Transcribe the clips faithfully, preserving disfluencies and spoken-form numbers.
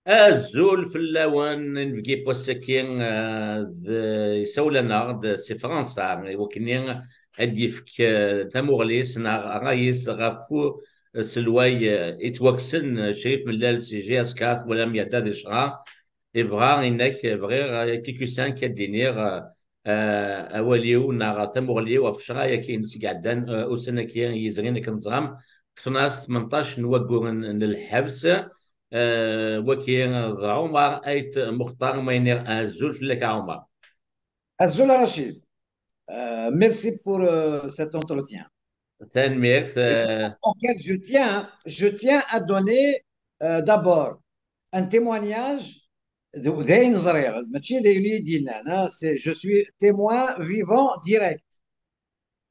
Azul fell-awen, inebgi n wass-agi, eh, d, isawel-aneɣ-d si Fransa, i wakken ad d-yefk, eh, tamuɣli-s neɣ ṛṛay-is ɣef uselway, eh, yettwakksen, eh, Crif Mellal si J S K, twalam iɛedda di ccṛeɛ, yebɣa inek, bɣiɣ, eh, T Q cinq ad d-iniɣ, eh, eh, awal-iw neɣ tamuɣli-w ɣef ccṛeɛ-agi-ines i iɛeddan, eh, ussan-agi yezrin, akken teẓram, ṭṭfen-as tmenṭac n wagguren n lḥebs. Eh, wagi d Ɛumar Ayt Muxtar, ma iniɣ azul fell-ak a Ɛumar. Azul a Racid. Euh, merci pour, euh, cet entretien. Tanemmirt. Eh, auquel je tiens, je tiens à donner, euh, d'abord un témoignage d, d ayen ẓriɣ, mačči d ayen i yi-d-yennan, hein, c'est, je suis témoin vivant direct.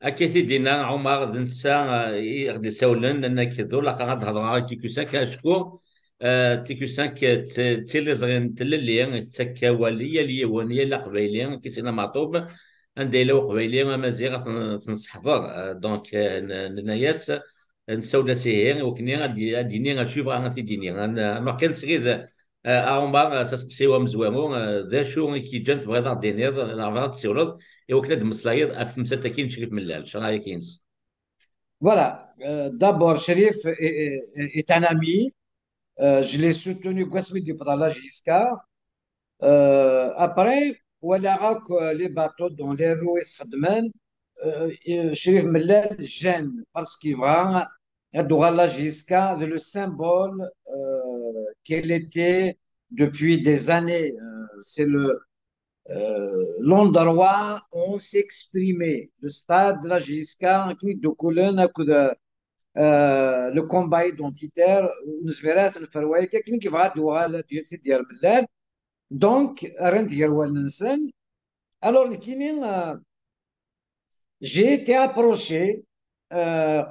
Akka i t-id-yenna Ɛumar, d netta, eh, i ɣ-d-isawlen, nnan-ak d ulaqar ad d-hedreɣ i T Q cinq, acku, eh, T Q cinq d, d tiliẓri n tlelli, tettak awal i yal yiwen, i yal aqbayli, akka i s-yenna Meɛṭub, anda yella uqbayli, amaziɣ, ad t-, t-nesseḥḍer. Eh, donc, eh, n-, nenna-yas, nessawel-as ihi, i wakken ad d-, ad d-yini acu yebɣa ad t-id-yini. Ad n-, ad nruḥ kan srid, eh, a Ɛumar, s aseqsi-w amezwaru, eh, d acu i k-yeǧǧan tebɣiḍ ad ɣ-d-tiniḍ, neɣ tebɣiḍ ad tessiwleḍ, i wakken ad d-temmeslayeḍ ɣef temsalt-agi n Crif Mellal, ccṛeɛ-agi-ines? Voilà. Euh, d'abord, Crif est, est, est un ami. Euh, je l'ai soutenu deg wasmi d-yewweḍ à la J S K. Euh, après, walaɣ akk, euh, les bateaux dont les roues i s-xeddmen, euh, euh, Crif Mellal gêne, parce que vraiment, ad d-tuɣal la J S K d le symbole, euh, qu'elle était depuis des années. Euh, c'est le, euh, l'endroit où on s'exprimait, le stade de la J S K, akken i d-ddukkulen akked, euh, le combat identitaire, ur nezmir ara ad t-neffer waya, akken i yebɣa ad d-tuɣal ad d-, ad d-yerr Mellal. Donc, rran-t gar wallen-nsen. Alors, nekkini, euh, j'ai été approché, euh,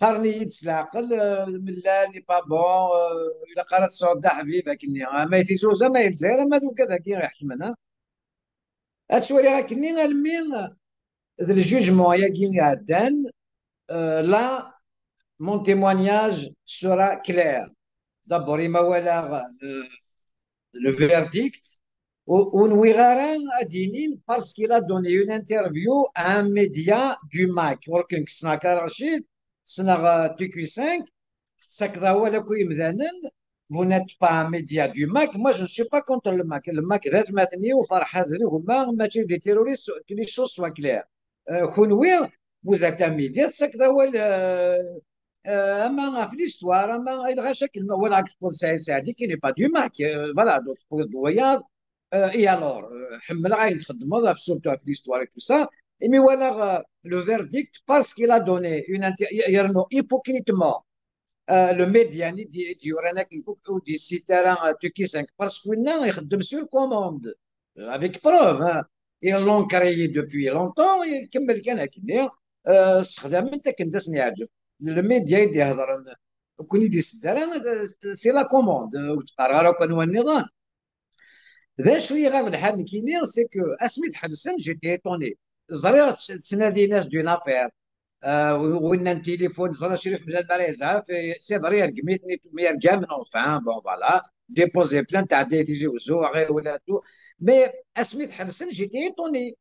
qqaren-iyi-d s leɛqel, euh, Mellal n'est pas bon, euh, ilaq ara tesɛuḍ d aḥbib akkenni. Ama i Tizi Uzzu, ama i Lezzayer, ama d ugad-agi iḥekmen, ha? Ad twaliɣ akkenni almi d le jugement-agi iɛeddan, euh, là, mon témoignage sera clair. D'abord, i ma walaɣ, euh, le verdict, ur, ur nwiɣ ara ad d-inin parce qu'il a donné une interview à un média du MAK. Ur ken-kkseɣ ara, Racid, ssneɣ, euh, T Q cinq, tettakeḍ awal akk i yimdanen, vous n'êtes pas un média du MAK. Moi, je ne suis pas contre le MAK. Le MAK d atmaten-iw, Ferḥat d gma, mačči des terroristes, que les choses soient claires. Euh, kunwi, vous êtes un média, tettakeḍ awal, euh, euh, ama ɣef l'histoire, ama i lɣaci akken ma walaɣ akk Saɛid Saɛdi, qui n'est pas du MAK. Euh, voilà, donc, pour le voyage, euh, et alors, euh, ḥemmleɣ ayen txeddmeḍ, surtout ɣef l'histoire et tout ça. Imi walaɣ, euh, le verdict, parce qu'il a donné une inter-, yernu hypocritement, euh, le média-nni d-, d-yuran akken ur d-yessita ara, euh, T Q cinq, parce que winna ixeddem sur commande, euh, avec preuve, hein. Ils l'ont créé depuis longtemps, ikemmel kan akkenni, euh, ssexdamen-t akken d asen-yeɛǧeb. Le média i d-ihedren, ur ken-id-isedd ara, euh, c'est la commande, euh, ur d-qqareɣ ara akk anwa nniḍen. D acu i ɣer lḥal nekkini, c'est que asmi d-ḥebsen, j'étais étonné. Ẓriɣ tt-, ttnadin-as d'une affaire. Euh, winna n tilifun, ẓriɣ Crif Mellal mi ara yezɛef, et c'est vrai, yergem-iten, mais yergem, enfin, bon, voilà. Déposer plainte, ɛedda i Tizi Uzzu, aɣiwel, et tout. Mais asmi d-ḥebsen, j'étais étonné.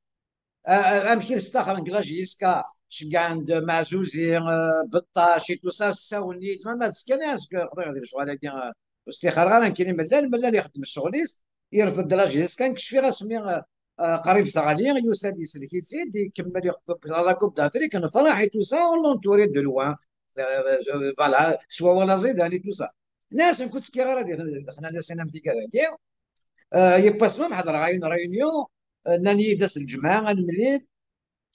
Euh, amek i d-staxren deg la J S K, ceggɛen-d Maɛzuzi, euh, Beṭṭac, et tout ça, ssawlen-iyi-d, ma, ma d skan, est-ce que xḍiɣ di lecɣal-agi, euh, ur stixareɣ ara, nekkini Mellal, Mellal ixeddem ccɣel-is, yerfed la J S K, nekk cfiɣ asmi, euh, euh, qrib teɣli, yusa-d, isellek-itt-id, ikemmel, la Coupe d'Afrique, nefreḥ, et tout ça, on l'entourait de loin. Euh, euh, voilà, s wawal aẓidan, et tout ça. Nniɣ-asen, ur ttekkiɣ ara di, di lexnana-nsen am tigad-agi. Euh, yiwwas ma ḥedreɣ une réunion, euh, nnan-iyi-d ass n lǧemɛa ad nemlil,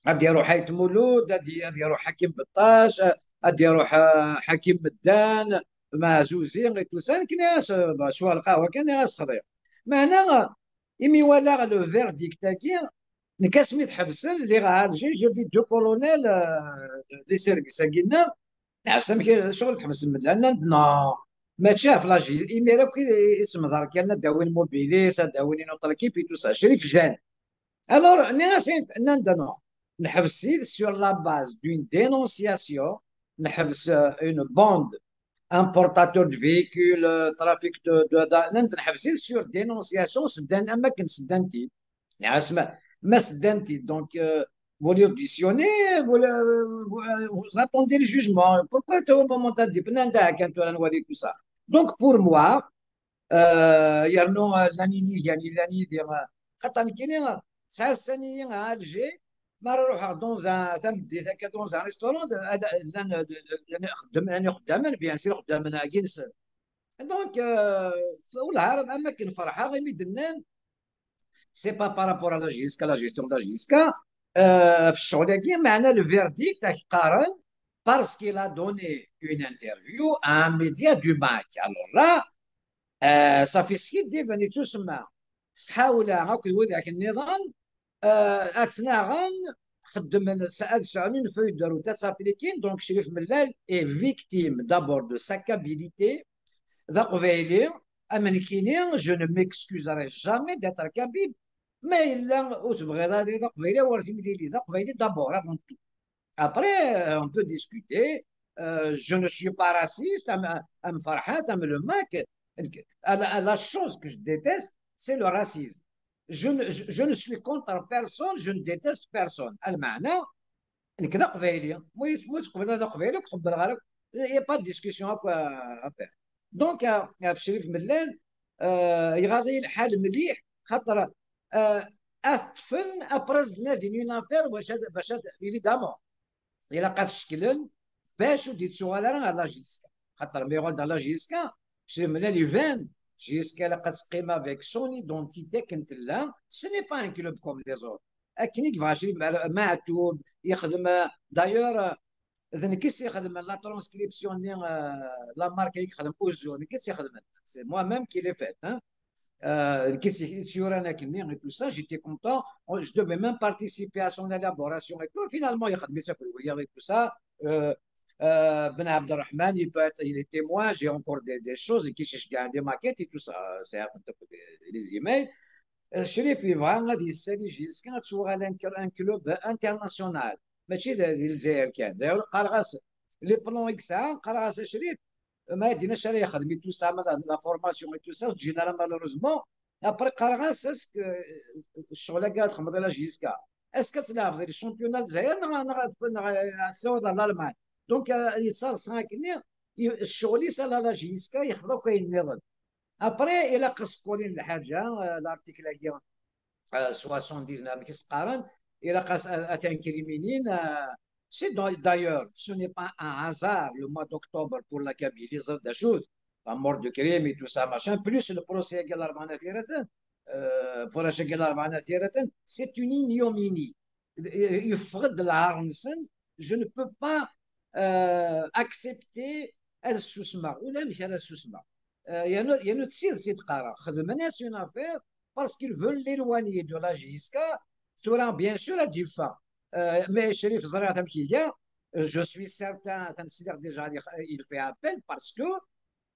ad d-iruḥ Ayt Mulud, ad d-, ad d-iruḥ Ḥakim Beṭṭac, ad d-iruḥ, euh, Ḥakim Meddan, Maɛzuzi, et tout ça. Nekni as, euh, bah, swiɣ lqahwa kan, nniɣ-as xḍiɣ. Meɛna, imi walaɣ le verdict-agi, nekk asmi d-ḥebsen, lliɣ à Alger, j'ai vu deux colonels, euh, di service-agi-nneɣ, nniɣ-as, amek, ccɣel tḥebsem? Llan, nnan-d, non, mačči ɣef la J S K, imir akk i, i, i semḍerkan, ad d-awin mobilis, ad d-awin une autre équipe et tout ça. Crif gêne. Alors, nniɣ-as, nnan-d, non, neḥbes-it sur la base d'une dénonciation, neḥbes, euh, une bande, importateur de véhicules, euh, trafic de, de, de, nnan-d neḥbes-it sur dénonciation, seddan am akken seddan-t-id. Nniɣ-as ma, ma seddan-t-id, donc, euh, vous l'auditionnez, vous, le- vous, euh, vous attendez le jugement. Pourquoi tu au moment de dire, nnan-d ah, kan tura nwali tout ça. Donc, pour moi, euh, yernu, euh, llan yinigan, llan yid-i, euh, xaṭer nekkini, euh, ttɛassan-iyi à Alger, mi ara ruḥeɣ dans un, tameddit akka dans un restaurant, de, ad, llan, euh, de, de, llan ixeddam-, llan ixeddamen, bien sûr, ixeddamen-agi nsen. Donc, euh, والله am akken ferḥeɣ imi d-nnan, c'est pas par rapport à la J S K, la gestion de la J S K, euh, ɣef ccɣel-agi, meɛna le verdict, ad k-qqaren, parce qu'il a donné une interview à un média du MAK. Alors là, euh, ça fait skiddib, yettusemma Sḥawla akked widak nniḍen, euh, ad ttnaɣen, xeddmen, s- ad sɛun une feuille de route, ad s'appliquer. Donc, Crif Mellal est victime d'abord de sa kabylité, d aqbayli, am nekkini, je ne m'excuserai jamais d'être kabyle. Ma yella ur tebɣiḍ ara d aqbayli, war timlili, d aqbayli d'abord, avant tout. Après, euh, on peut discuter. Euh, je ne suis pas raciste, am, am Ferhat, am le MAK. La, la chose que je déteste, c'est le racisme. Je ne, je, je ne suis contre personne, je ne déteste personne. Lmeɛna, nekk d aqbayli. Ma, ma tqebleḍ d aqbayli, ur k-qebbleɣ ara. Il n'y a pas de discussion à, à faire. Donc, euh, ɣef Crif Mellal, euh, iɣaḍ-iyi lḥal mliḥ, xaṭer, euh, ad t-ṭṭfen, après ad nadin une affaire, bac ad, bac ad, évidemment, ilaq ad t-cekklen, bac ur d-yettuɣal ara ɣer la J S K. Xaṭer ma yuɣal-d ɣer la J S K, Crif Mellal iban, J S K ilaq ad teqqim avec son identité akken tella, ce n'est pas un club comme les autres. Akken i yebɣa Crif Mellal, Maɛtub, yexdem, euh, d'ailleurs, euh, d nekk i s-ixedmen la transcription-nni, euh, la marque i yexdem Ouzou, d nekk i s-ixedmen. C'est moi-même qui l'ai faite, hein. Euh, nekk i s-, i s-yuran akken-nni et tout ça, j'étais content. Je devais même participer à son élaboration et tout. Finalement, yexdem-itt akked wiyaḍ et tout ça. Euh, euh, Ben Abderrahmane, il peut être, il est témoin, j'ai encore des, des choses, qui cherchent des maquettes et tout ça, c'est les emails. Euh, Crif yebɣa ad yessali J S K ad tuɣal un, un club international. Mačči d, di Lezzayer kan. D'ailleurs, qqareɣ-as, les plans i yesɛa, qqareɣ-as a Crif, ma d-ini acu ara yexdem et tout ça, ma la, la formation et tout ça, ur ǧǧin ara malheureusement. Après, qqareɣ-as, est-ce que, euh, ccɣel-agi ad txedmeḍ la J S K, est-ce que ad tleɛbeḍ di championnat Lezzayer neɣ, neɣ, neɣ, euh, ad tessiwḍeḍ ɣer Lalman? Donc, euh, yettaḍsa akkenni, i-, ccɣel-is ala la J S K, yexḍa akk ayen nniḍen. Après, ilaq ad skulin lḥaǧa, euh, l'article-agi, euh, soixante-dix-neuf, amek i s-qqaren, ilaq ad, ad, ad t-incriminin, euh, c'est d'a-, d'ailleurs, ce n'est pas un hasard, le mois d'octobre pour la Kabylie, ẓer d acu-t, la mort de crime et tout ça, machin, plus le procès-agi n Larebɛa n At Yiraten, euh, procès-agi n Larebɛa n At Yiraten, c'est une ignominie. Yeffeɣ-d lɛar-nsen, je ne peux pas, euh, accepter ad susmeɣ, ulamek ara susmeɣ. Euh, yernu, yernu d tidet i d-qqareɣ, xedmen-as une affaire parce qu'ils veulent l'éloigner de la J S K. Tura, bien sûr, ad d-yeffeɣ. Euh, mais Crif, ẓriɣ amek iga. Euh, je suis certain, atan sliɣ déjà, il fait appel parce que,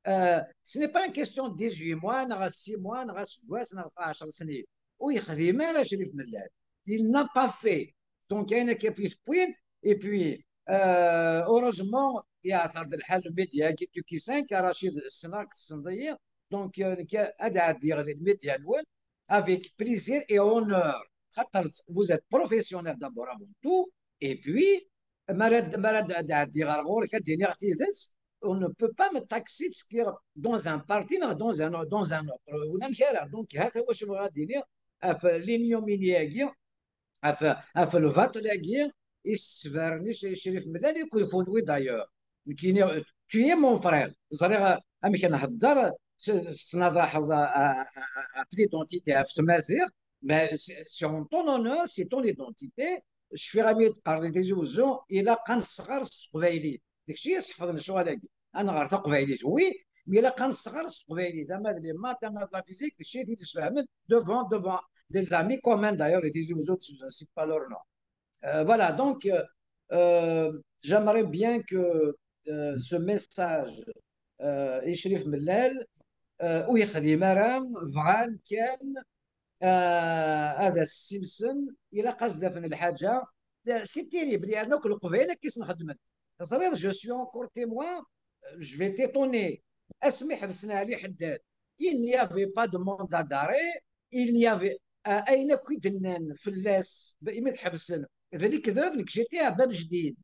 euh, ce n'est pas une question de dix-huit mois, neɣ six mois, neɣ aseggas, neɣ ɛecṛa snin. Ur yexdim ara Crif Mellal. Il n'a pas fait. Donc, ayen akka i t-wwin, et puis, euh, heureusement, yeɛter-d lḥal lmidya-agi, Tuki cinq, a Racid, ssneɣ-k, tessneḍ-iyi. Donc, euh, nekk ad ɛeddiɣ di lmidya-nwen avec plaisir et honneur. Xaṭer vous êtes professionnel d'abord avant tout, et puis, mi ara d-, mi ara d-, ad ɛeddiɣ ɣer ɣur-k, ad d-iniɣ tidet, on ne peut pas me taxer de ce qui est dans un parti, neɣ dans un, dans un autre. Ulamek ara. Donc, hata wacu bɣiɣ ad d-iniɣ ɣef l'ignominie-agi, ɣef, ɣef lbaṭel-agi i s-sberren i Crif Mellal, akked kunwi d'ailleurs. Nekkini, tu es mon frère. Ẓriɣ amek nhedder, t-, tettnadaḥeḍ, a, a, a, a, ɣef l'identité, ɣef tmaziɣt, mais c'est, c'est en ton honneur, c'est ton identité. Cfiɣ ami d-qqaren di Tizi Wezzu, ilaq ad nesɣer s teqbaylit. D kečč i yesḥefḍen lecɣal-agi. Ad nɣer taqbaylit, oui, mais ilaq ad nesɣer s teqbaylit. Ama d les maths, ama d la physique, d kečč i t-id-isfehmen devant, devant des amis communs d'ailleurs, di Tizi Wezzu, je ne cite pas leur nom. Euh, voilà, donc, euh, euh, j'aimerais bien que, euh, ce message, euh, i Crif Mellal, euh, ur yexdim ara, bɣan kan, euh, ad as-ssimsen, ilaq ad as-d-afen lḥaǧa. C'est terrible, yerna akk Leqbayel akka i sen-xeddmen. Teẓriḍ, je suis encore témoin, je vais t'étonner. Asmi ḥebsen Ali Ḥeddad, il n'y avait pas de mandat d'arrêt, il n'y avait, euh, ayen akk i d-nnan fell-as, imi t-ḥebsen, d lekdeb, nekk j'étais à Bab Jdid.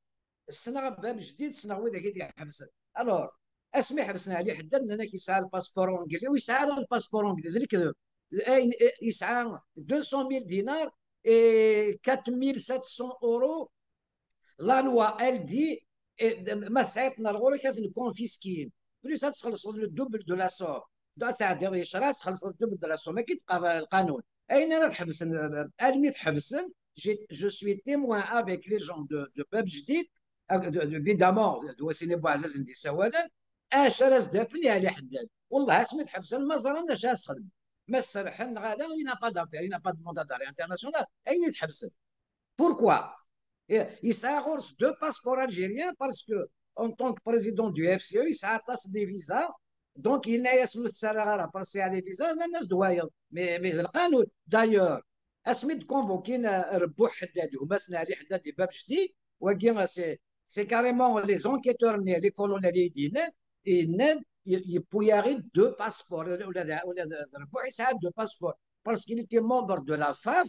Ssneɣ Bab Jdid, ssneɣ widak i t-iḥebsen. Alors, asmi ḥebsen Ali Ḥeddad, nnan-ak yesɛa le passeport anglais, ur yesɛi ara le passeport anglais, d lekdeb. Ayen, yesɛa deux cent mille dinars et quatre mille sept cents euros. La loi, elle dit, eh, ma tesɛiḍ-ten ar ɣur-k, ad ten-confisquin. Plus ad txellṣeḍ le double de la somme. Donc, ad tɛeddiḍ i ccṛeɛ, ad txellṣeḍ le double de la somme. Akka i d-qqar lqanun. Ayen ara tḥebsen, eh, almi tḥebsen, j'ai, je suis témoin avec les gens de, de Bab Jdid, euh, de, de, évidemment, d Wassini Bouɛzizen d-yessawalen, acu ara s-d-afen i Ali Ḥeddad. Wellah, asmi tḥebsen, ma ẓran acu ara s-xedmen. Ma serrḥen neɣ ala, il n'a pas d'affaire, il n'a pas de mandat d'arrêt international. Ayen i tḥebsen. Pourquoi? Eh, yesɛa ɣur-s deux passeports algériens parce que, en tant que président du F C E, yesɛa aṭas des visas. Donc, yenna-yas, ur tettarra ara, parce que les visas, nnan-as d wayeḍ. Mais, mais d lqanun. D'ailleurs, asmi d-convoquin, euh, Rebbuḥ Ḥeddad, gma-s n Ali Ḥeddad di Bab Jdid, wagi, euh, c'est, c'est carrément les enquêteurs, les, les colonels, i d-yennan, yennan, y-, yewwi-yaɣ-id deux passeports. Ula d, ula d, d Rebbuḥ yesɛa deux passeports. Parce qu'il était membre de la FAF,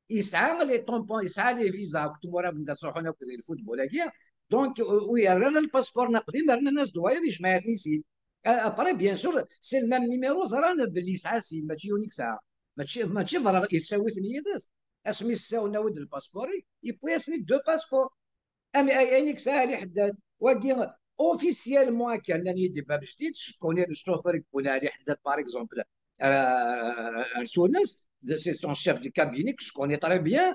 yesɛa les tampons, yesɛa les visas, akked tmura n da ttruḥun akked le football-agi. Donc, ur yerra ara le passeport n aqdim, rnan-as-d wayeḍ, yejmeɛ-iten i sin. Euh, après, bien sûr, c'est le même numéro, ẓran belli yesɛa sin, mačči yiwen i yesɛa. Mačči, mačči berra, yettawi-ten yid-s. Asmi ssawlen awi-d le passeport, yewwi-yasen-id deux passeports. Am, ay, ayen i yesɛa Ali Ḥeddad. Wagi, officiellement, akka, nnan-iyi-d di Bab Jdid, je connais le chauffeur i yewwin Ali Ḥeddad, par exemple, ar, ar, ar Tunes, c'est son chef de cabinet que je connais très bien.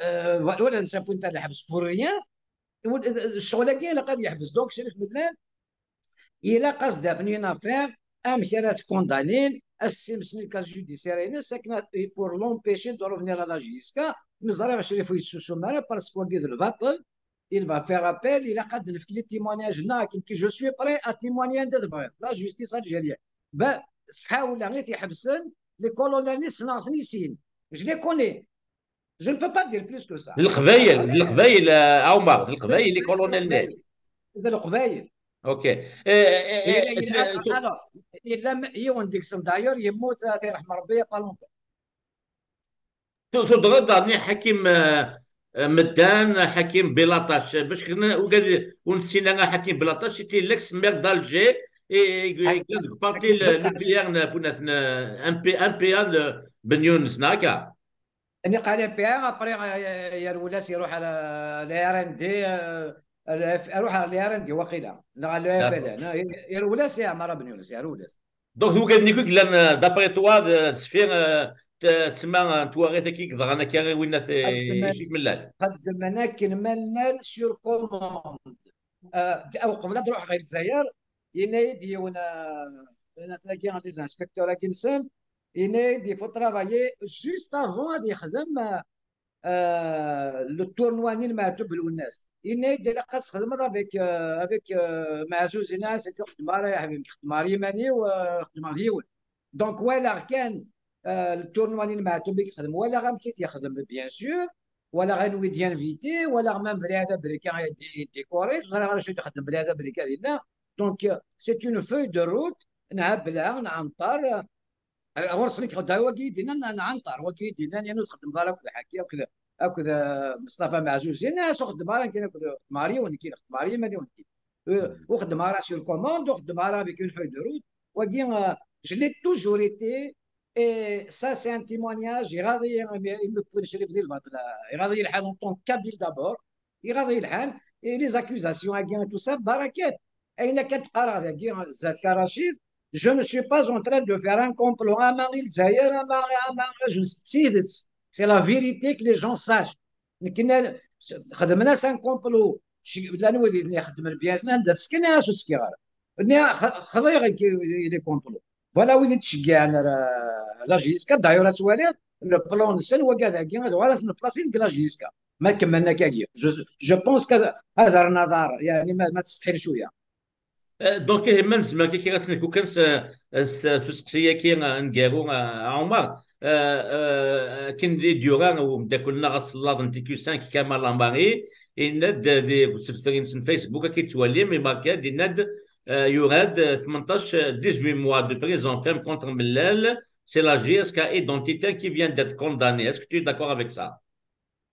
Euh, voilà, ur nessawel-t ar lḥebs pour rien. Ccɣel-agi ilaq ad yeḥbes. Donc, Crif Mellal, ilaq ad s-d-afen une affaire, amek ara t-condamnin, ad s-simsen le casier judiciaire-ines, akken ad, pour l'empêcher de revenir à la J S K. Mi ẓriɣ Crif ur yetsusum ara, parce que wagi d lbaṭel, il va faire appel, ilaq ad d-nefk les témoignages-nneɣ, akken que je suis prêt à témoigner anda tebɣiḍ, la justice algérienne. Ba, s ḥawla i t-iḥebsen, les colonels-nni ssneɣ-ten i sin. Je les connais. Je ne peux pas dire plus que ça. D Leqbayel, d Leqbayel, euh, a Ɛumar, d Leqbayel, les colonels-nni. D Leqbayel. Ok. Eh, eh, eh, yella, eh, yella, tu- alors, yella m-, yiwen deg-sen, d'ailleurs, yemmut, ad t-yerḥem Rebbi, il y a pas longtemps. Tu, tu, tudreḍ daɣen i Ḥakim, eh, eh, Meddan, Ḥakim Bilaṭac, bac kan ugad ur nessin ara Ḥakim Bilaṭac, c'était l'ex-maire d'Alger, et, et, et Ḥakim, deg parti Ḥakim le, Bilaṭac. Le P R n, n, un P, un P A n Ben Younes, neɣ akka? Niqal N P R, après, euh, yerwel-as iruḥ ar, euh, le R N D, euh, le F-, iruḥ ar le R N D waqila, neɣ le D'accord. F L N, hein, yerwel-as i Ɛmar Ben Younes, yerwel-as. Donc, d wigad-nni i yellan, euh, d'après toi, d, d sfi, euh, t-, tma, euh, n twaɣit-agi i yeḍran akka i winna t-, Xeddmen, i Crif Mellal? Xeddmen akken ma llan sur commande. Euh, d-, uqbel ad ruḥeɣ i Lezzayer, yenna-yi-d yiwen, euh, yenna-t-agi, les inspecteurs-agi-nsen, yenna-yi-d, il faut travailler juste avant ad yexdem, euh, euh, le tournoi-nni n Meɛtub Lwennas. Yenna-yi-d, ilaq ad txedmeḍ avec, euh, avec, euh, Meɛzuzen, ah, c'est que xedmeɣ ara, ya ḥbibi, xedmeɣ ar yiman-iw, euh, xedmeɣ d yiwen. Donc, walaɣ kan, euh, le tournoi-nni n Meɛtub i yexdem, walaɣ amek i t-yexdem, bien sûr, walaɣ anwi i d-invité, walaɣ même Belɛid Abrika i d-, i d-décoré, ẓriɣ ara acu i d-ixeddem Belɛid Abrika dinna. Donc, euh, c'est une feuille de route, nhebla, nɛenṭer, euh, ɣur-sen i k-, wagi i d-innan, n-, nɛenṭer, wagi i d-innan, yan ur txeddmeḍ ara akked Ḥaki, akked, akked, euh, Meṣṭafa Meɛzuzen, as ur xeddmeɣ ara nekkini, akked, xeddmeɣ ar yiwen nekkini, xeddmeɣ ar yiman-iw nekkini. Euh, ur xeddmeɣ ara sur commande, ur xeddmeɣ ara avec une feuille de route. Wagi, euh, je l'ai toujours été, et ça, c'est un témoignage, iɣaḍ-iyi imi, imi wwin Crif di lbaṭel, euh, iɣaḍ-iyi lḥal en tant que Kabyle d'abord, iɣaḍ-iyi lḥal, et les accusations-agi, tout ça, barakat. Ayen akka d-qqareɣ dagi, zdat-k a Racid, je ne suis pas en train de faire un complot, ama i Lezzayer, ama, ama, je ne sais, d tidet. C'est la vérité que les gens sachent. Nekni xedmen-as un complot. Ci-, llan wid i ten-ixeddmen bien, anda teskin, as ur tskiɣ ara. Nni, x-, xḍiɣ i, i les complots. Voilà wid i ttceggiɛen ar, ar la J S K, d'ailleurs, ad twaliḍ, le plan-nsen, wagad-agi, ad uɣal ad ten-plasin deg la J S K. Ma kemmlen akkagi. Je, je pense que ad, ad rren aḍar, yani, ma, ma tsetḥim cwiya. Eh, donc, ihi, ma nezmer akka ad tt-nefk kan s, s, s useqsi-agi, eh, aneggaru, eh, a Ɛumar, eh, eh, akken i d-yura umeddakel-nneɣ asellaḍ n T Q cinq, Kamal Lamari, yenna-d, eh, deg usebter-ines n Facebook, akka i tettwalim, imarka-d, yenna-d, euh, yura-d, euh, tmenṭac, euh, dix-huit mois de prison ferme contre Mellal. C'est la J S K Identitaire qui vient d'être condamnée. Est-ce que tu es d'accord avec ça?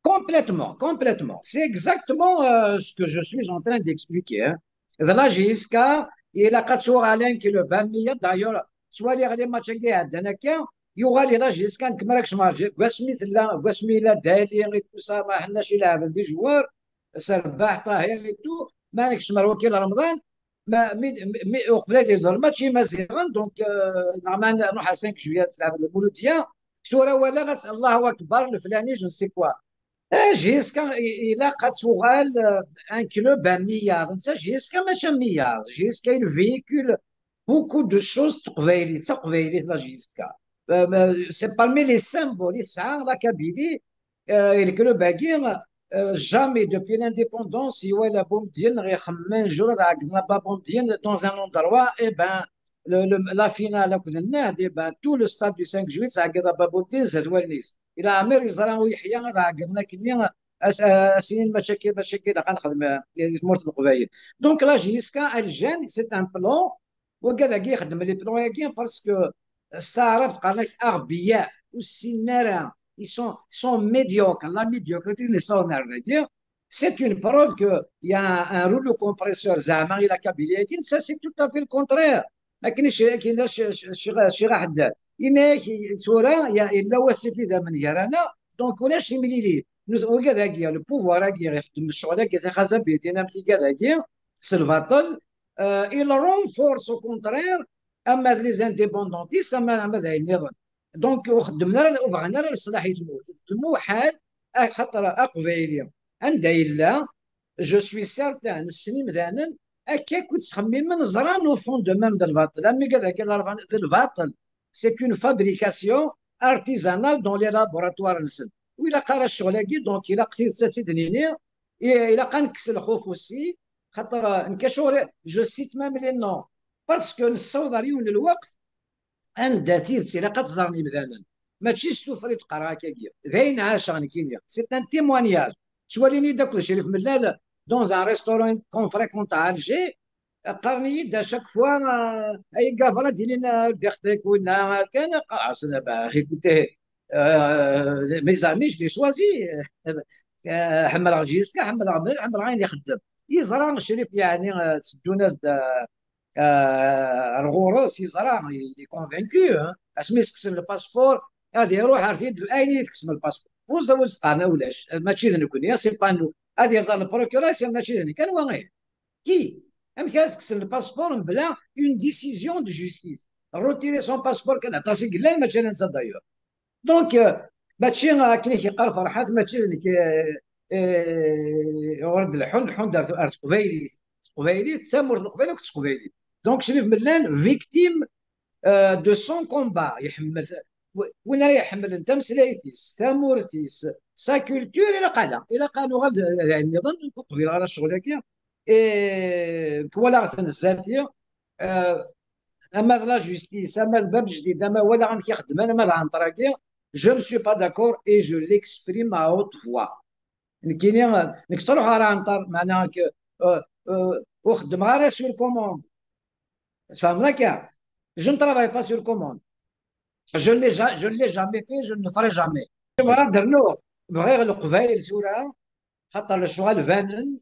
Complètement, complètement. C'est exactement, euh, ce que je suis en train d'expliquer, hein. La J S K, ilaq ad tuɣal un club à mille. D'ailleurs, ttwaliɣ les matchs-agi iɛeddan akka, yuɣal la J S K, nekk mi ara kecmeɣ, deg wasmi tella, deg wasmi yella Dali et tout ça, ma ḥennac ilɛeben des joueurs, Serbaḥ Ṭahir et tout, ma ara kecmeɣ wakil Remḍan, ma, mi, mi, uqbel ad yebdu lmatch Imaziɣen, donc, euh, neɣ ma nruḥ ar cinq juillet ad tleɛbeḍ Lmuludya, tura walaɣ ad, Allahu Akbar, leflani, je ne sais quoi. Eh, J S K, i-, ilaq ad tuɣal, euh, un club à milliards. Netta J S K mačči à milliards. J S K, il véhicule beaucoup de choses teqbaylit, d taqbaylit la J S K. Euh, euh, c'est parmi les symboles i tesɛa la Kabylie, euh, et le club-agi, euh, jamais depuis l'indépendance, iwala Boumediene neɣ ixemmem un jour ad ɛeggden Baba Boumediene dans un endroit, eh ben, le, le, la finale akked Nnehd, eh ben, tout le stade du cinq juillet, tɛeggeḍ Baba Boumediene zdat wallen-is. Ila Ɛmer yeẓra u Yeḥya ad ɛeggden akkenni as-, as-inin mačči akka, mačči akka ilaq ad nexdem, eh, di tmurt n Leqbayel. Donc la J S K, elle gêne, c'est un plan. Wigad-agi ixeddem les plans-agi parce que s taɛrabt qqaren-ak aɣbeyyeɛ, ur ssinen ara, ils sont, ils sont médiocres, la médiocrité n yessawen ar dagi. C'est une preuve que il y a un, un rouleau compresseur, zeɛma i la Kabylie-agi, ça c'est tout à fait le contraire. Akken i c-, akken i c-, c-, c-, Ccix Aḥeddad. Yenna-yak tura, ya-, yella wasif idammen gar-aneɣ, donc ulac timlilit. Nut-, wigad-agi, le pouvoir-agi, ixeddem ccɣel-agi, tixazabit, am tigad-agi, s lbaṭel, euh, il renforce au contraire, ama d les indépendantistes, ama, ama d ayen nniḍen. Donc, ur xeddmen ara, ur bɣan ara leṣlaḥ i tmurt. Lmuḥal, axaṭer aqbayli, anda yella, je suis certain, nessen imdanen, akka akk i ttxemmimen, ẓran au fond d'eux-mêmes d lbaṭel. Am wigad-agi, d lbaṭel. C'est une fabrication artisanale dans les laboratoires-nsen. Ur ilaq ara ccɣel-agi, donc ilaq tidet ad tt-id-nini, i-, ilaq ad nekkes lxuf aussi, xaṭer, euh, nekk acuɣer, je cite même les noms, parce que nessaweḍ ar yiwen n lweqt anda tidet ilaq ad ẓren imdanen. Mačči s tuffra i d-qqareɣ akkagi. D ayen ɛaceɣ nekkini. C'est un témoignage. Ttwalin-iyi-d akked Crif Mellal dans un restaurant qu'on fréquente à Alger, qqaren-iyi-d à chaque fois, euh, ay Gavra, d-inin, euh, d ixeṭṭi-k winna, kan, qqareɣ-asen, bah, écoutez, euh, mes amis, je les choisis. Euh, ḥemmleɣ J S K, ḥemmleɣ Mellal, ḥemmleɣ ayen ixeddem. Yeẓra Crif, yeɛni, euh, tteddun-as-d, euh, euh, ar ɣur-s, yeẓra, il est convaincu, hein. Asmi i s-kksen le passeport, ad iruḥ ar tid, ayen i yi-tekksem le passeport. Ur ẓ-, ur s-qqaren ulac, mačči d nekkni, c'est pas nous. Ad iẓer le procureur, c'est mačči d nekk, anwa ihi? Qui? Amek ara s-kksen le passeport mebla une décision de justice? Retirer son passeport, kan aṭas i yellan, mačči ala netta d'ailleurs. Donc, euh, mačči akken i k-yeqqar Ferḥat, mačči d nekk, euh, euh, ur d-leḥḥun, leḥḥun-d ar, ar teqbaylit. Teqbaylit, tamurt n Leqbayel akked teqbaylit. Donc, Crif Mellal, victime, euh, de son combat. Iḥemmel, w-, win ara iḥemmlen tameslayt-is, tamurt-is, sa culture, ilaq ala. Ilaq ad nuɣal d, d ayen nniḍen, ur qbileɣ ara ccɣel-agi. Eh, twalaɣ-ten zdat-i, eh, ama d la justice, ama d Bab Jdid, ama walaɣ amek i xeddmen, ama d Ɛenṭer-agi, je ne suis pas d'accord et je l'exprime à haute voix. Nekkini, nekk ttruḥuɣ ar Ɛenṭer, meɛna, eh, eh, ur xeddmeɣ ara sur commande. Tfehmeḍ akka? Je ne travaille pas sur commande. Je ne l'ai ja-, je ne l'ai jamais fait, je ne le ferai jamais. Bɣiɣ ad d-rnuɣ, bɣiɣ Leqbayel tura, xaṭer lecɣal banen,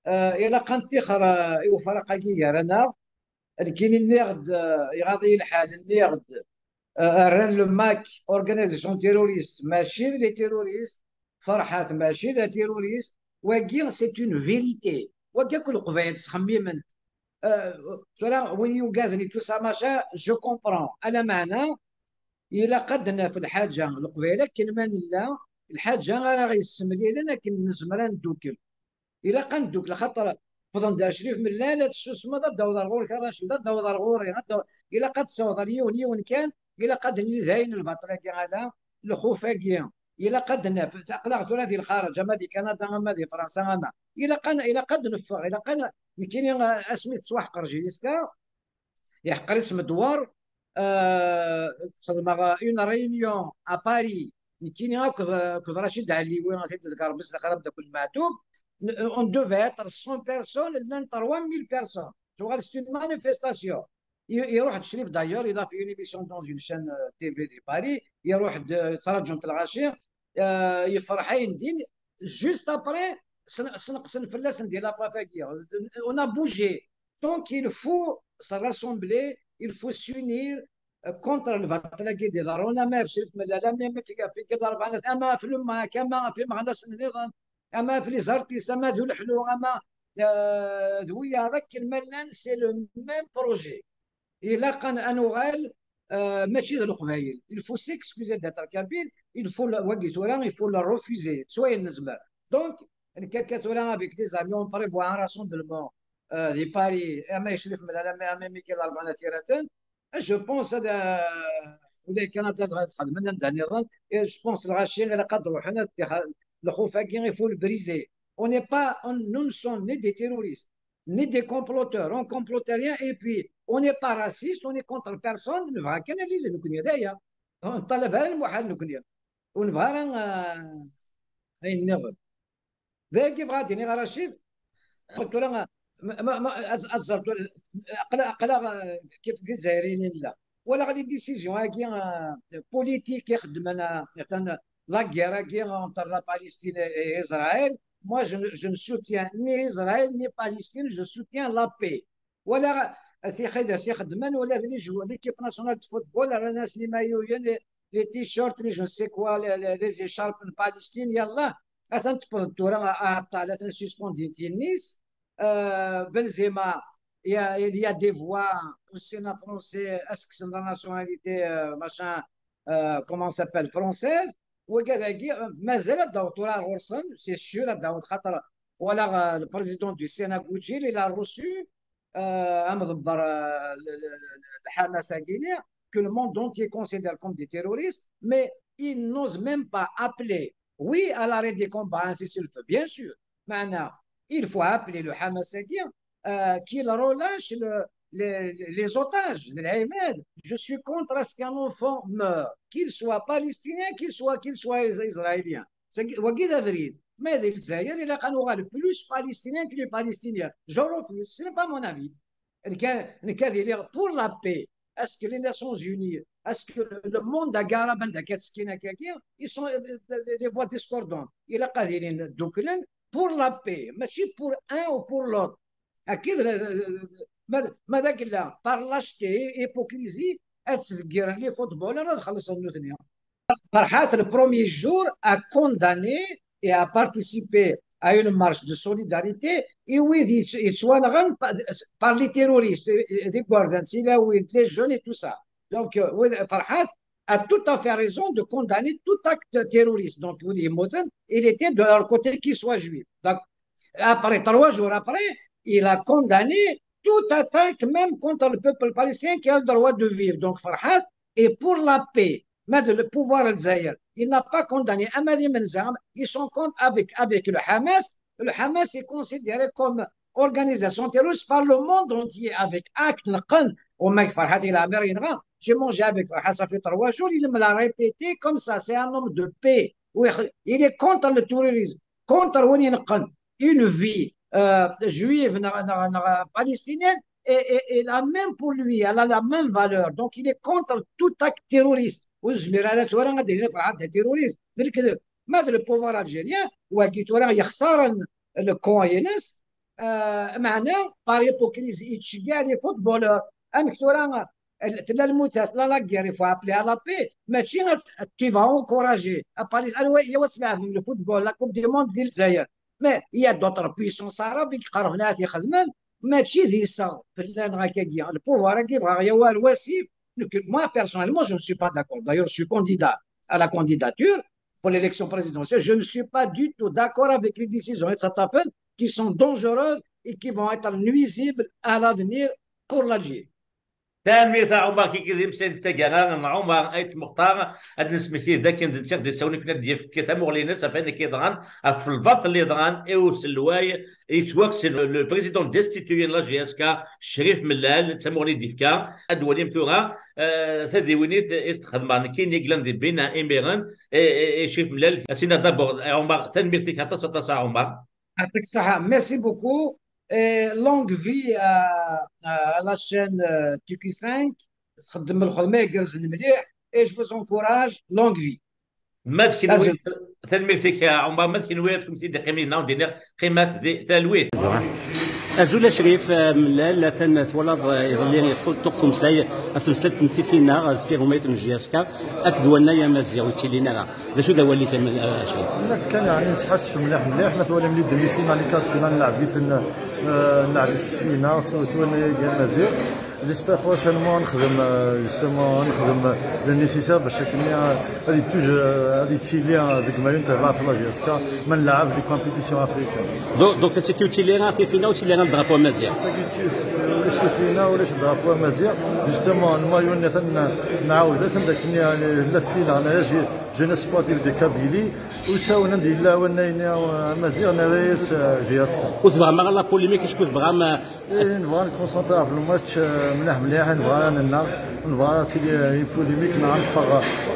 eh, ilaq ad nettixer, eh, i ufraq-agi gar-aneɣ. Nekkini nniɣ-d, eh, iɣaḍ-iyi lḥal, nniɣ-d, eh, rran le MAK organisation terroriste, mačči d les terroristes, Ferḥat mačči d terroriste, wagi c'est une vérité. Wagi akk Leqbayel ttxemmimen-t. Eh, tura win yugaden et tout ça, machin, je comprends. Ala meɛna, ilaq ad d-naf lḥaǧa, Leqbayel akken ma nella, lḥaǧa ara ɣ-yessemlilen akken nezmer ad neddukel. Ilaq ad neddukel, axaṭer wwḍen-d ar Crif Mellal, ad tessusmeḍ, ad d-taweḍ ar ɣur-k a Racid, ad d-taweḍ ar ɣur-i, ad d-taweḍ, ilaq ad tessawḍeḍ ar yiwen, yiwen kan, ilaq ad nili dayen lbaṭel-agi, ala lxuf-agi. Ilaq ad d-naf, aql-aɣ tura di lxareǧ, ama di Kanada, ama di Fransa, ama. Ilaq ad, ilaq ad neffeɣ, ilaq ad, nekkini, asmi tettwaḥqer J S K, iḥqer-itt Medwar, euh, xedmeɣ une réunion à Paris, nekkini akked, akked Racid Ɛelliwi, ad t-id-ḍeggreɣ, Rebbi s lxir, ameddakel n Meɛtub, n-, on devait être cent personnes, llan trois mille personnes. Tuɣal c'est une manifestation. Iruḥ-d Crif, d'ailleurs, il a fait une émission dans une chaîne euh, T V de Paris. Iruḥ-d, euh, ttṛaǧun-t lɣaci, euh, yefreḥ ayen din. Juste après, sneqsen fell-asen di la paf-agi. On a bougé. Donc il faut se rassembler, il faut s'unir euh, contre lbaṭel-agi d-iḍerrun, ama ɣef Crif Mellal, ama ɣef Iqi Ḍerbanat, ama ɣef le MAK, ama ɣef imeɣnasen nniḍen, ama ɣef les artistes, ama d uleḥlu, ama euh, d wiyaḍ akken ma llan, c'est le même projet. Ilaq ad nuɣal euh, mačči d Leqbayel. Il faut s'excuser d'être kabyle, il faut wagi tura, il faut le refuser. Swayen nezmer. Donc, nekka tura avec des amis, on prévoit un rassemblement euh, di Paris, ama i Crif Mellal, ama i Iqi Ḍerbanat iraten. Je pense ad ula kan ad txedmen anda nniḍen. Je pense lɣaci ilaq ad ruḥen ad lxuf-agi, il faut le briser. On n'est pas, on, nous ne sommes ni des terroristes, ni des comploteurs. On complote rien et puis on n'est pas raciste, on est contre personne. Nebɣa kan ad nili nekkni d aya. Ur neṭṭalab ara lmuḥal nekkni. Ur nebɣa ara euh, ayen nniḍen. D ayagi bɣa ad d-iniɣ a Racid. Tura ad tẓer aql-aɣ kif d izzayriyen i nella. Walaɣ les décisions-agi euh, politiques i xeddmen euh, la guerre-agi entre la Palestine et Israël. Moi, je, je ne soutiens ni Israël ni Palestine, je soutiens la paix. Walaɣ tixidas i xeddmen, wala d l'équipe nationale de football, rran-as les maillots, les t-shirts, les je ne sais quoi, les écharpes n Palestine, yallah, atan tewweḍ tura aɛeṭṭal, atan suspendin tennis. Euh, Benzema, il y, a, il y a des voix au Sénat français, est-ce que c'est la nationalité, euh, machin, euh, comment s'appelle, française. Wigad-agi, euh, mazal ad d-taweḍ tura ɣur-sen, c'est sûr, ad d-taweḍ, xaṭer walaɣ euh, le président du Sénat Goudjil, il a reçu euh, amḍebber euh, le, le, le, le Hamas-agi, que le monde entier considère comme des terroristes, mais ils n'osent même pas appeler, oui, à l'arrêt des combats, un cessez-le-feu, bien sûr. Maintenant, il faut appeler le Hamas-agi euh, qu'il relâche le, les, les otages, les Hamas. Je suis contre à ce qu'un enfant meure, qu'il soit palestinien, qu'il soit, qu'il soit israélien. Wagi d abrid. Ma di Lezzayer, ilaq ad nuɣal plus palestinien que les Palestiniens. Je refuse, ce n'est pas mon avis. Nekk ad iliɣ pour la paix. Est-ce que les Nations Unies, est-ce que le monde arabe anda akka ttekkin akkagi, ils sont euh, des voix discordantes. Ilaq ad ilin dduklen pour la paix, mačči pour un ou pour l'autre. Akkid ma d agella par lâcheté, hypocrisie, ad sdeggiren les footballeurs ad xellṣen nutni. Ferhat, le premier jour, a condamné et a participé à une marche de solidarité, et oui, yettwanɣen par les terroristes, des guardians, les jeunes et tout ça. Donc, euh, Ferhat a tout à fait raison de condamner tout acte terroriste. Donc, Woody Moten, il était de leur côté, qu'il soit juif. Donc, après, trois jours après, il a condamné toute attaque, même contre le peuple palestinien qui a le droit de vivre. Donc, Ferhat est pour la paix. Mais le pouvoir algérien, il n'a pas condamné Ahmad Menza. Ils sont contre avec, avec le Hamas. Le Hamas est considéré comme organisation terroriste par le monde entier avec acte. J'ai mangé avec Ferhat, ça fait trois jours, il me l'a répété comme ça. C'est un homme de paix. Oui, il est contre le terrorisme, contre une vie euh, juive, palestinienne, et, et, et la même pour lui, elle a la même valeur. Donc il est contre tout acte terroriste. Ur nezmir ara tura ad d-nini Ferhat d terroriste. Mais le pouvoir algérien, wagi tura yextaren le camp-ines, euh, meɛna par hypocrisie yettceggiɛ les footballeurs. Amek tura tella lmutat, la guerre, il faut appeler à la paix, mačči tu vas encourager à Paris, il y a le football, la Coupe du Monde di Lezzayer. Mais il y a d'autres puissances arabes qui qerben ad t-ixedmen, mačči d iseɣ fell-aneɣ akkagi. Le pouvoir-agi bɣiɣ yawi ar wasif. Moi, personnellement, je ne suis pas d'accord. D'ailleurs, je suis candidat à la candidature pour l'élection présidentielle. Je ne suis pas du tout d'accord avec les décisions qui sont dangereuses et qui vont être nuisibles à l'avenir pour l'Algérie. Tanemmirt a Ɛumar Kiki d imsay n taggara n Ɛumar Ayt Muxtar. Ad d-nesmekti d akken d netta i ɣ-d-yettawin akken ad d-yefk tamuɣli-ines ɣef wayen akka yeḍran ɣef lbaṭel yeḍran i uselway yettwakksen, le président destitué n la J S K, Crif Mellal, d tamuɣli i d-yefka. Ad d-twalim tura eh, tadiwennit i s-d-xedmeɣ nekkini i yellan di Bénin imiren, eh, eh, Crif Mellal. Ad s-iniɣ d'abord a Ɛumar, tanemmirt-ik aṭas aṭas a Ɛumar. Yeɛṭik ṣṣeḥḥa, merci beaucoup. Et longue vie à, à la chaîne euh, T Q cinq. Txeddem lxedma igerrzen mliḥ. Et je vous encourage, longue vie. Ma d kenwi, tanemmirt-ik a Ɛumar, ma d kenwi ad kem-t-id-iqqimen dinna, qqimat di talwit. Azul a Crif, eh, Mellal, atan twalaḍ, eh, iḍelli yeṭṭu-, tuɣ tumsay ɣef temsalt n Tifinaɣ, eh, sfir umayt n J S K, akked wannay amaziɣ ur ttilin ara. D acu d awal-ik a Crif? Nekk kan, yeɛni, nesḥassef mliḥ mliḥ, ma twalim les demi-finales, les quarts de finale, nlɛeb-iten, eh, nlɛeb-it Tifinaɣ s wannay-agi amaziɣ. J'espère prochainement ad nexdem, euh, justement, ad nexdem, euh, le nécessaire باش akken, euh, ad yettij-, euh, ad yettili, euh, deg mayu n terbaɛt la J S K, ma nlɛeb les compétitions africaines. Donc, donc, c'est que tu l'as fait final, tu l'as le drapeau amaziɣ. C'est que tu, euh, ulac Tifinaɣ, ulac drapeau amaziɣ. Justement, le maillot-nni atan nɛawed-as, anda akken, euh, la finale, la jeunesse sportive de Kabylie, usawen anda yella wannay-nni, euh, amaziɣ, nerra-yas, euh, J S K. Ur tebɣam ara la polémique, est-ce que tebɣam, euh, Eh, nebɣa ad nkonsenṭri ɣef lmatch, eh, mliḥ mliḥ, nebɣa ad nennaɣ, nebɣa ad tili une polémique, neɣ ad neffeɣ,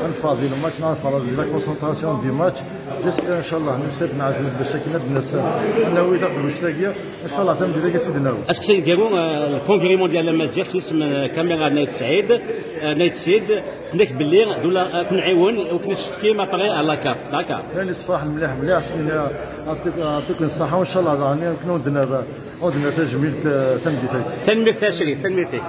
ad neffeɣ di lmatch, neɣ ad neffeɣ di la concentration du match. J'espère, inchallah, nusa-d neɛzem-d bac akken ad d-nas, ad nawi taqbuct-agi, inchallah, tameddit-agi ad tt-id-nawi. Aseqsi aneggaru, eh, le congrès mondial amaziɣ s yisem, eh, Kamira n Ayt Sɛid, eh, n Ayt Sɛid, tenna-k belli d ula ad ken-nɛiwen, ur ken-id-tectkim après à la CAF, d'accord? Llan yessefraḥen mliḥ mliḥ, s-, yeɛṭik-, yeɛṭiken ṣṣeḥḥa, inchallah, daɣen akken ur d-nerr Ur d-nerr tajmilt, eh, tameddit-agi. Tanemmirt a Crif, tanemmirt-ik.